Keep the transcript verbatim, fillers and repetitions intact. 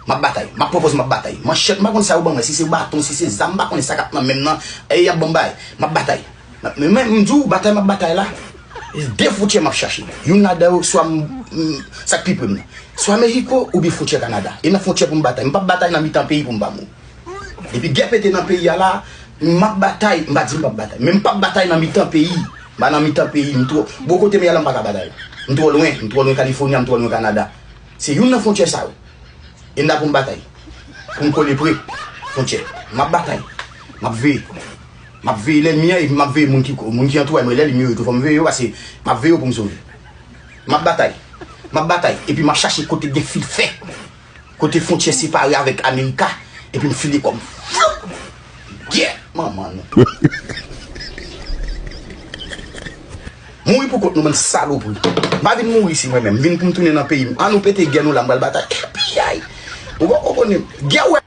M ap batay. M ap pran pòz m ap batay. Manchèt, m pa konn sa yo ban mwen. Si se baton, si se zam, m pa konnen sa k ap nan men m nan. E y ap ban m bagay. M ap batay. Men, men m di w, batay m ap batay la. De fwontyè m ap chache. Youn ladan yo, swa m, m, sa k pi pre m nan. Swa Mexico oubyen fwontyè Kanada. E nan fwontyè pou m batay. M p ap batay nan mitan peyi pou m pa mouri. Depi gè pete nan peyi a la, m ap batay. M pa di m p ap batay. Men m p ap batay nan mitan peyi. M pa nan mitan peyi. M twò, bò kote m ye a la, m pa ka batay. M twò lwen. M twò lwen California, m twò lwen Kanada. Se youn nan fwontyè sa yo. E m la pou m batay. Pou m kole pre fwontyè. M ap batay. M ap veye. M ap veye lènmi an epi m ap veye moun ki, moun ki antoure m. Lè li mire tou, fò m veye yo, paske m ap veye yo pou m sove. M ap batay. M ap batay. Epi m ap chache kote gen fil fè. Kote fwontyè separe avèk Amerika. Epi m file kò m. Floup! Gyè! Manman nou. Mouri pou kont nou, bann salopri. M pa vin mouri isi mwen menm. M vin pou m tounen nan peyi m. An nou pete gè nou la, m pral batay. Piyay! Ou poko konnen. Gè ou wè